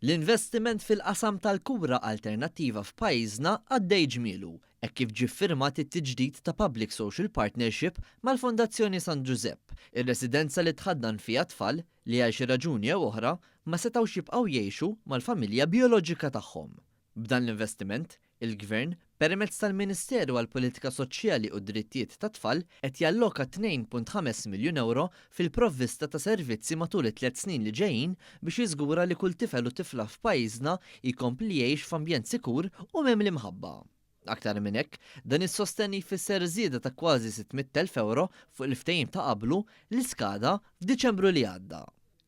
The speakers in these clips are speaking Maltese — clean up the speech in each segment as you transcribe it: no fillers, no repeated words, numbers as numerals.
L-investiment fil-qasam tal-kura alternattiva f'pajjiżna għaddej ġmielu hekk kif ġie ffirmat it-tiġdid ta' Public Social Partnership mal-Fondazzjoni San Ġużepp, ir-residenza li tħaddan fiha tfal li għal xi raġuni jew oħra ma setgħux jibqgħu jgħixu mal-familja bijoloġika tagħhom. B'dan l-investiment, il-Gvern, permezz tal-Ministeru għall-Politika Soċjali u d-Drittijiet tat-Tfal, qed jalloka 2.5 miljun ewro fil-provvista ta' servizzi matul it-tlett snin li ġejjin biex jiżgura li kull tifel u tifla f'pajjiżna jkompli jgħix f'ambjent sikur u mimli mħabba. Aktar minn hekk, dan is-sostenn jfisser żieda ta' kważi 600,000 ewro fuq il-ftehim ta' qablu li skada f'Diċembru li għadda.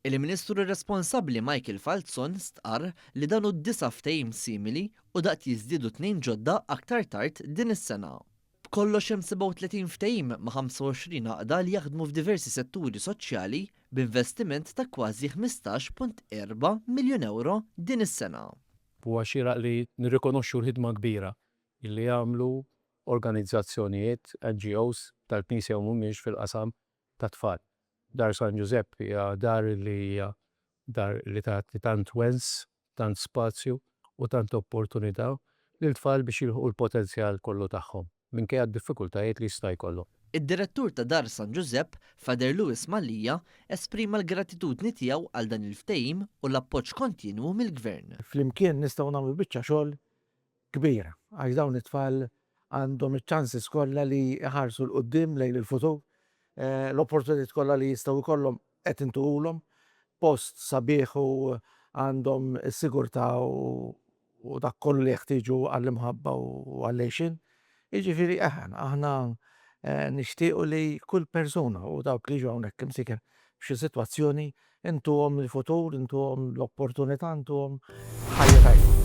Il-Ministru responsabbli Michael Falzon stqarr li dan hu d-disa' ftehim simili u daqt jiżdiedu tnejn ġodda aktar tard din is-sena. B'kollox hemm 37 ftehim ma' 25 għaqda li jaħdmu f'diversi setturi soċjali b'investiment ta' kważi 15.4 miljun ewro din is-sena. Huwa xieraq li nirrikonoxxu l-ħidma kbira li jagħmlu organizzazzjonijiet, NGOs, tal-Knisja u mhumiex fil-qasam tat-tfal. Dar San Ġużepp hija dar li hija dar li tagħti tant wens, tant spazju u tant opportunità lil tfal biex jilħqu l-potenzjal kollu tagħhom, minkejja d-diffikultajiet li jista' jkollhom. Id-Direttur ta' Dar San Ġużepp, Father Louis Mallia, esprima l-gratitudni tiegħu għal dan il-ftehim u l-appoġġ kontinwu mill-Gvern. Flimkien nistgħu nagħmlu biċċa xogħol kbira għax dawn it-tfal għandhom iċ-ċanses kollha li jħarsu 'l quddiem lejn il-futur, l-opportunitajiet kollha li jistgħu jkollhom qed intuhulhom, post sabiħ u għandhom is-sigurtà u dak kollu li jeħtieġu għall-imħabba u għall-għixien. Jiġifieri eħe, aħna nixtiequ li kull persuna u dawk li jiġu hawnhekk imsieken f'xi sitwazzjoni intuhom il-futur, intuhom l-opportunità, intuhom ħajja tajba.